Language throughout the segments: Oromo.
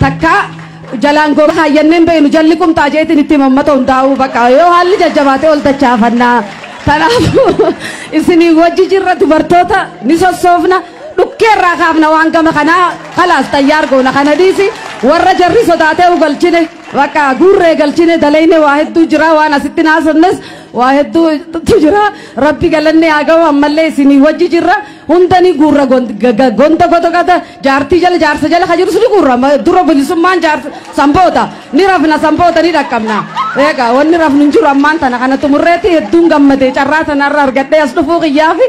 Takka jalaan goba kaayyanneen beenu jalli qumxaa jeetiin itti uummata hundaa'uu bakka yoo haalli jajjabaatee ol dachaafannaa. Kanaafuu isinii wajji jirra, dubartoota ni sossoofna, dhukkeerraa kaafna waan gama kanaa kalaas xayyaar goona kana dhiisi warra jarri sodaatee galchine bakka guurree galchine dalayne waa hedduu jira waan asitti naasonnes waa hedduutu jira. Rabbi galanne haa ga'u. Ammallee isinii wajji jirra, hundani guurra, gonda goda jaartii jala jaarsa jala ka jiru suni guurra. Dura bilisummaan jaarsa sanboota ni rafna, sanboota ni dhaqqabna. Egaa wanni rafnu hin jiru ammaan tana kana xumurreetti. Hedduun gammadee carraa tanarra argadhee as dhufuu kiyyaafi.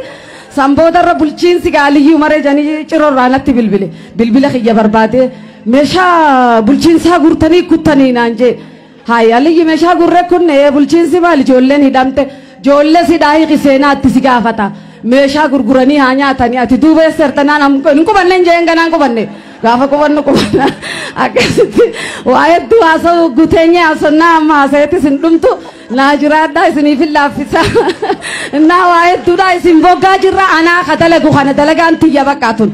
Sanboota irra bulchiinsi gaaliyyuu maree janii ciroorraa natti bilbile, bilbila kiyya barbaade, meeshaa bulchiinsaa guurtanii kuttanii naan jee. Hayi aliyyi, meeshaa gurree kunne, bulchiinsi maal, ijoolleen hidhamte, ijoollee si dhaahii seenaatti si gaafata, meeshaa gurguranii haa nyaatanii, ati duuba eessertanaan hin qubanne hin jeen, ganaan qubanne, gaafa qubannu qubanna. Akkasitti waa hedduu haasa'u guuteenye haasonnaa amma haasa'etti isin dhumtu. Naa jiraadha, isiniif hin laaffisa. Naa waa hedduudha isin boggaa jirra. Anaa ka dalagu kana dalagaan tiyya baqqaatun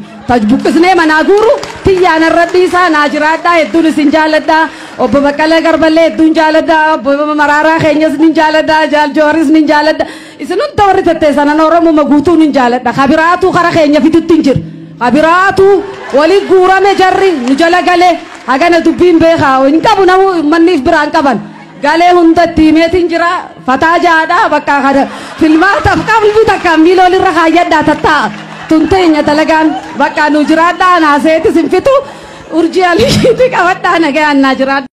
buqqisnee manaa guuru tiyyaan irra dhiisaa. Naa jiraadha, hedduun isin jaaladha. Obbo Baqqalee Garballee hedduun jaaladha, obbo Maraaraa keenyas nin jaaladha, Jaal Jooris nin jaaladha, isin hunda warri tetteessanan Oromuma guutuu nin jaaladha. Kabiraatu kara keenya fidutti hin jiru, kabiraatu wali guurame, jarri nu jala galee hagana dubbiin beekaa hin qabu, namu manniif biraan qaban galee hundatti himeetiin jira. Fataa jaadha bakka kana filmaataaf qalbii takka miila olirra kaayyadhaa tattaa'a tunteenya dalagaan bakka nu jiraadhaa. Naaseetis hin fitu, urjii aliitii qabadhaa, nagayaan naa jiraadha.